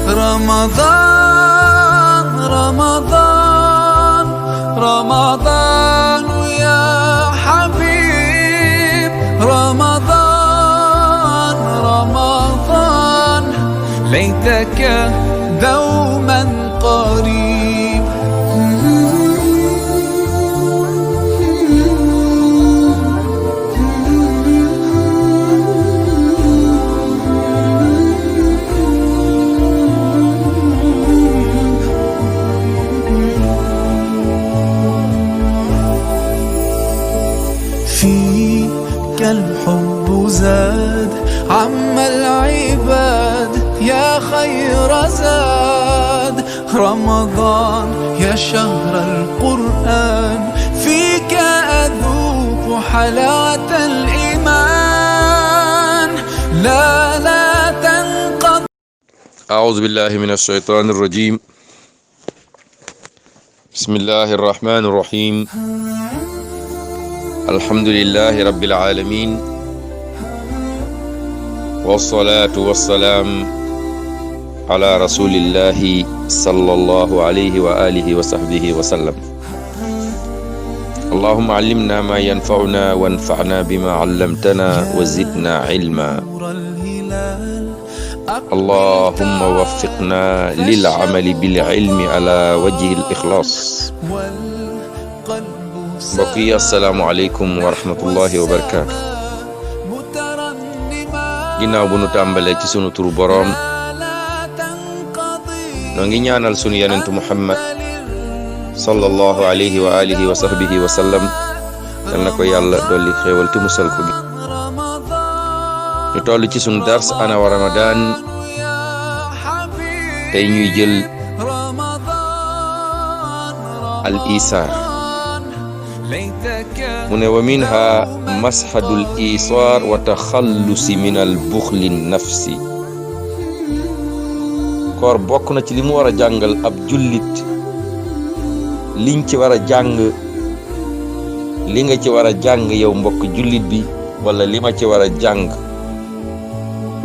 رمضان رمضان رمضان يا حبيب رمضان رمضان ليتك دوما قريب فيك الحب زاد عم العباد يا خير زاد رمضان يا شهر القرآن فيك أذوق حلاوة الإيمان لا تنقضي. أعوذ بالله من الشيطان الرجيم. بسم الله الرحمن الرحيم. الحمد لله رب العالمين والصلاة والسلام على رسول الله صلى الله عليه وآله وصحبه وسلم. اللهم علمنا ما ينفعنا وانفعنا بما علمتنا وزدنا علما. اللهم وفقنا للعمل بالعلم على وجه الإخلاص. mbokk yi asalaamualeykum wa rahmatullahi wa barakaatu. ginnaaw bu nu tàmbalee ci sunu turu boroom noo ngi ñaanal sunu yenentu muhammad sallallahu alayhi wa alihi wa sahbihi wa sallam yal na ko yàlla dolli xéewal te musal ko gi ñu toll ci sunu dars ana wa ramadan tey ñuy jël al isaar mu ne wa minha mashadul isaar wa taxallusi min al buxli nafsi. koor bokk na ci li mu war a jàngal ab jullit liñ ci war a jàng li nga ci war a jàng yow mbokk jullit bi wala li ma ci war a jàng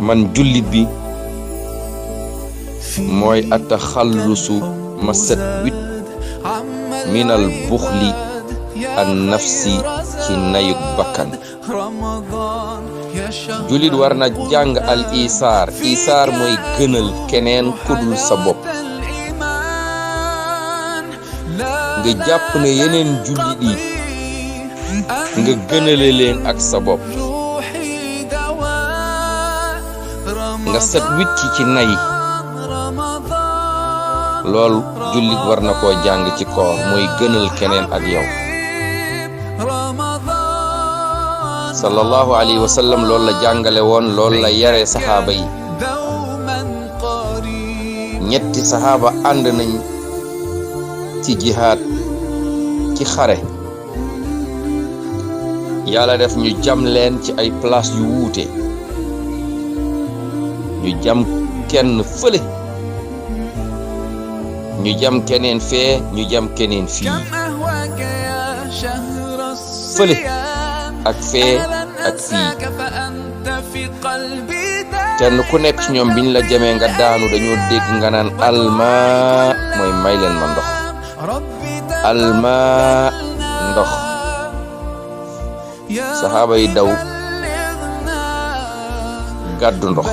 man jullit bi mooy a taxallusu ma set wit min al buxli an nafsi ci nayuk bakkan. jullit war na jàng al isaar. isaar mooy gënal keneen kudul sa bopp. nga jàpp ne yeneen jullit yi nga gënale leen ak sa bopp. nga set wicc ci nay. loolu jullit war na koo jàng ci koor mooy gënal keneen ak yow. sallallahu alayhi wa sallam loolu la jàngale woon loolu la yare saxaaba yi. ñetti saxaaba ànd nañ ci jihaad ci xare yàlla def ñu jam leen ci ay place yu wuute. ñu jam kenn fële ñu jam keneen fee ñu jam keneen fii fële ak fee ak fii. kenn ku nekk ci ñoom biñ la jamee nga daanu dañoo dégg nga naan almaa mooy may leen ma ndox. almaa ndox. saxaaba yi daw gàddu ndox.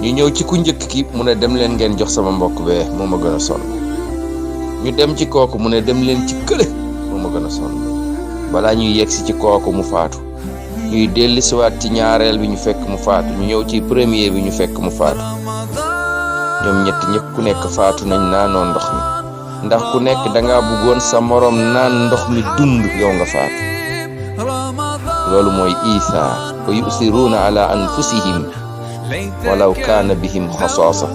ñu ñëw ci ku njëkk ki mu ne dem leen ngeen jox sama mbokk bee moo ma gën a sonn. ñu dem ci kooku mu ne dem leen ci kële moo ma gën a sonn. balaa ñuy yegsi ci kooku mu faatu. ñuy dellusiwaat ci ñaareel bi ñu fekk mu faatu. ñu ñëw ci premier bi ñu fekk mu faatu. ñoom ñett ñëpp ku nekk faatu nañ naanoo ndox mi ndax ku nekk danga bëggoon sa moroom naan ndox mi dund yow nga faatu. loolu mooy isaar. wa yusiruuna ala anfusihim walaw kaana bihim xasaasa.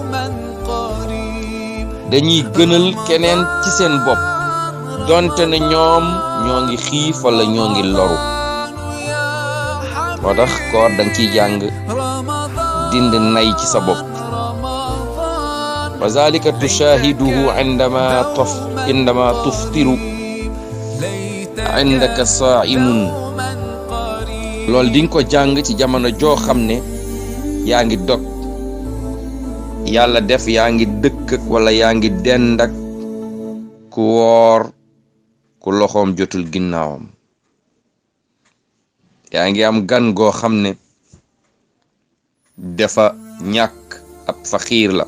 dañuy gënal keneen ci seen bopp donte ne ñoom ñoo ngi xiif wala ñoo ngi loru. moo tax koor danga ciy jàng dind nay ci sa bopp. wa zalika tushahiduhu indama tuftiru indaka saimun. loolu di nga ko jàng ci jamono joo xam ne yaa ngi dog yàlla def yaa ngi dëkk wala yaa ngi dend ak ku woor ku loxoom jotul ginnaawam yaa ngi am gan goo xam ne dafa ñàkk ab faqiir la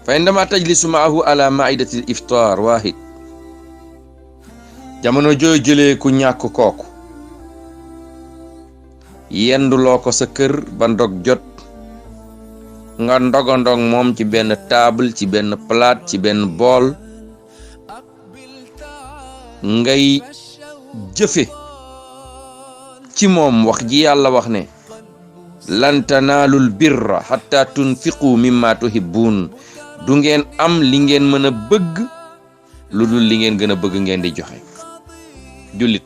fa indama tajlisu maahu ala maidati iftar wahid jamono jooy jëlee ku ñàkk kooku yenduloo ko sa kër ba ndog jot nga ndogandog moom ci benn table ci benn plate ci benn bool ngay jëfe ci moom wax ji yàlla wax ne lan tanaalul birra hatta tunfiqu mimma tuhibbun du ngeen am li ngeen mën a bëgg lu dul li ngeen gën a bëgg ngeen di joxe jullit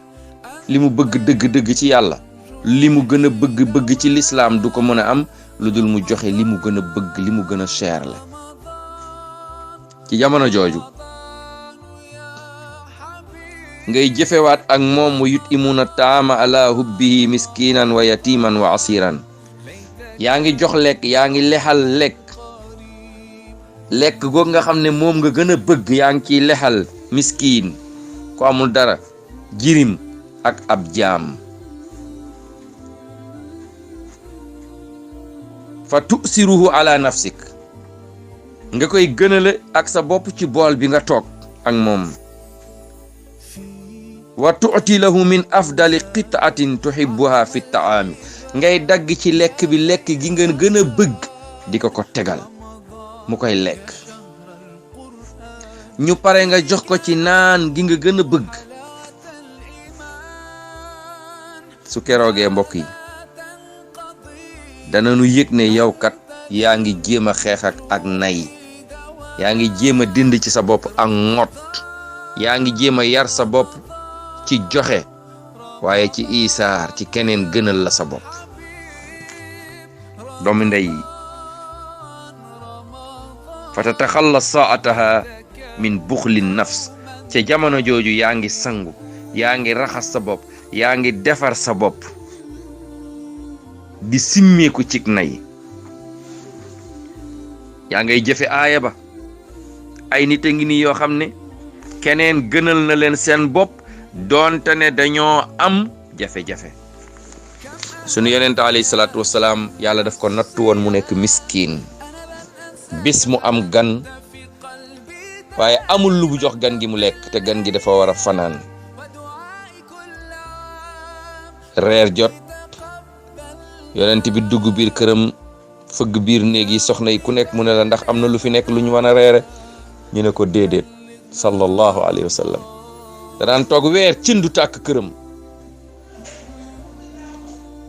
li mu bëgg dëgg-dëgg ci yàlla li mu gën a bëgg ci lislaam du ko mën a am lu dul mu joxe li mu gën a bëgg li mu gën a cher la ci jamono jooju ngay jëfewaat ak moom wa yutimuna taama ala hubbihi miskinan wa yatiman wa asiran yaa ngi jox lekk yaa ngi lexal lekk goog nga xam ne moom nga gën a bëgg yaa ngi ciy lexal miskiin ko amul dara jirim ak ab jaam fa tusiruhu ala nafsik nga koy gënale ak sa bopp ci bool bi nga toog ak moom wa tu'ti lahu min afdali qit'atin tuhibbuha fi ta'ami ngay dagg ci lekk bi lekk gi nga gën a bëgg di ko tegal mu koy lekk ñu pare nga jox ko ci naan gi nga gën a bëgg su keroogee mbokk yi dana nu yëg ne yow kat yaa ngi jéem a xeex ak nay yaa ngi jéem a dind ci sa bopp ak ngot yaa ngi jéem a yar sa bopp ci joxe waaye ci isaar ci keneen gënal la sa bopp doomu ndey yi fa tataxallas saataha min buxlin nafs ca jamono jooju yaa ngi sangu yaa ngi raxas sa bopp yaa ngi defar sa bopp di simmeeku cig nay yaa ngay jëfe aaya ba ay nit a ngi ni yoo xam ne keneen gënal na leen seen bopp doonte ne dañoo am jafe-jafe sunu yonent alayhi salaatu wassalaam yàlla daf ko nattu woon mu nekk miskin bis mu am gan waaye amul lu bu jox gan gi mu lekk te gan gi dafa war a fanaan reer jot yonent bi dugg biir këram fëgg biir néeg yi soxna yi ku nekk mu ne la ndax am na lu fi nekk lu ñu mën a reere ñu ne ko déedéet sallallahu alayhi wa sallam danaan toog weer cin du tàkk këram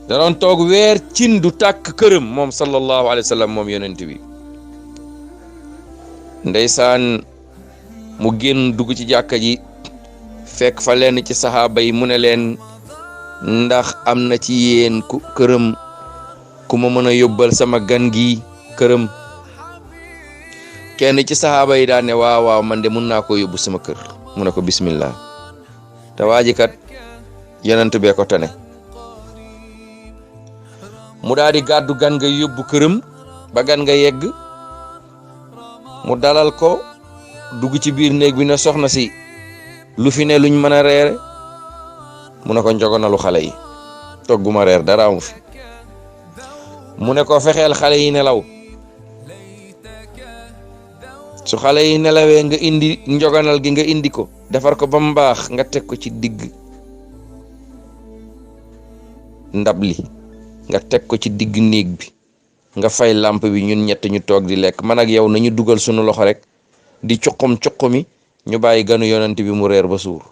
danoon toog weer cin du tàkk këram moom sallallahu alayhi wa sallam moom yonent bi ndeysaan mu génn dugg ci jàkka ji fekk fa lenn ci saxaaba yi mu ne leen ndax am na ci yéen ku këram ku ma mën a yóbbal sama gan gi këram kenn ci saxaaba yi daan ne waaw man de mun naa koo yóbbu sama kër mu ne ko bismillah te waa ji kat yonent bee ko tane mu daal di gàddu gan nga yóbbu këram ba gan nga yegg mu dalal ko dugg ci biir néeg bi ne soxna si lu fi ne luñ mën a reere mu ne ko njogonalu xale yi togguma reer dara amu fi mu ne ko fexeel xale yi nelaw su xale yi nelawee nga indi njogonal gi nga indi ko defar ko ba mu baax nga teg ko ci digg ndab li nga teg ko ci digg néeg bi nga fay lampe bi ñun ñett ñu toog di lekk man ak yow nañu dugal sunu loxo rek di cuqumi ñu bàyyi ganu yonent bi mu reer ba suur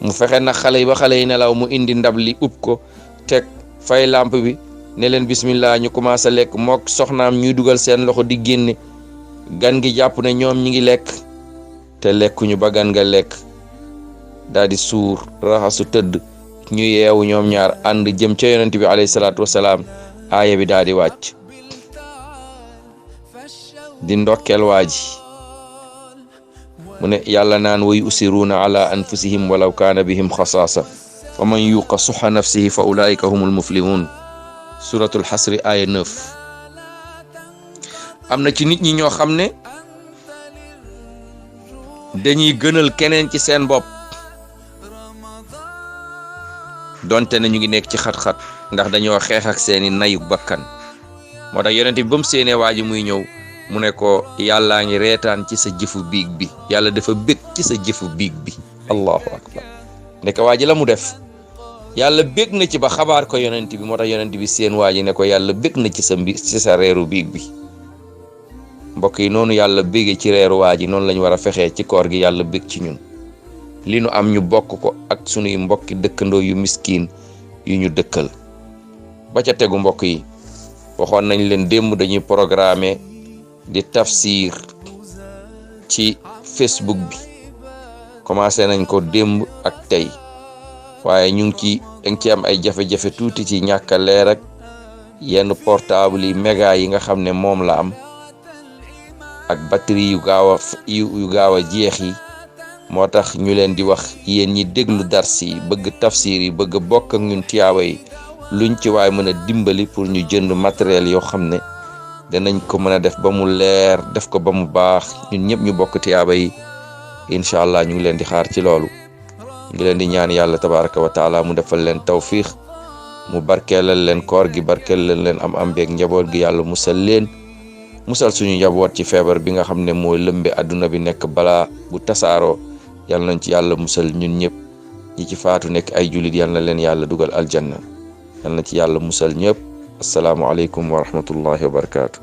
mu fexe nag xale yi ba xale yi nelaw mu indi ndab li ub ko teg fay lampe bi ne leen bismillah ñu commencé lekk mook soxnaam ñuy dugal seen loxo di génne gan gi jàpp ne ñoom ñi ngi lekk te lekkuñu ba gan nga lekk daal di suur raxasu tëdd ñu yeewu ñoom ñaar ànd jëm ca yonent bi alayhi salaatu wasalaam aaya bi daal di wàcc di ndokkeel waa ji mu ne yàlla naan way usiruuna ala anfusihim walaw kaana bihim xasaasa wa man yuqa suxa nafsihi fa ulaika humul muflihun. suratul xasri aya 9. am na ci nit ñi ñoo xam ne dañuy gënal keneen ci seen bopp donte ne ñu ngi nekk ci xat-xat ndax dañoo xeex ak seeni nayu bakkan. moo tax yonent bi ba mu séenee waa ji muy ñëw mu ne ko yàllaa ngi reetaan ci sa jëfu biig bi, yàlla dafa bég ci sa jëfu biig bi. allahu akbar. ndeke waa ji la mu def yàlla bég na ci ba xabaar ko yonent bi. moo tax yonent bi seen waa ji ne ko yàlla bég na ci sa reeru biig bi. mbokk yi noonu yàlla bégee ci reeru waa ji noonu lañu war a fexee ci koor gi yàlla bég ci ñun. li nu am ñu bokk ko ak sunuy mbokki dëkkandoo yu miskiin yu ñu dëkkal. ba ca tegu mbokk yi waxoon nañ leen démb dañuy programmer di tafsir ci Facebook bi. commencé nañ ko démb ak tey waaye ñu ngi ci am ay jafe-jafe tuuti ci ñàkk a leer ak yenn portable yi méga yi nga xam ne moom la am ak batterie yu gaaw a jeex yi. moo tax ñu leen di wax yéen ñi déglu dars yi bëgg tafsir yi bëgg bokk ak ñun tiyaaba yi luñ ci waay mën a dimbali pour ñu jënd matériel yoo xam ne danañ ko mën a def ba mu leer def ko ba mu baax ñun ñëpp ñu bokk tiyaaba yi. incha allah ñu ngi leen di xaar ci loolu. ñu ngi leen di ñaan yàlla tabaraka wa taala mu defal leen tawfiix, mu barkeelal leen koor gi, barkeelal leen am beeg njaboot gi, yàlla musal suñu njaboot ci feebar bi nga xam ne mooy lëmbe adduna bi nekk balaa bu tasaaroo. yàlla nañ ci yàlla musal ñun ñëpp. ñi ci faatu nekk ay julit yàlla na leen yàlla dugal aljanna. yàlla na ci yàlla musal ñëpp. assalaamu aleykum wa rahmatullahi wa barakaatu.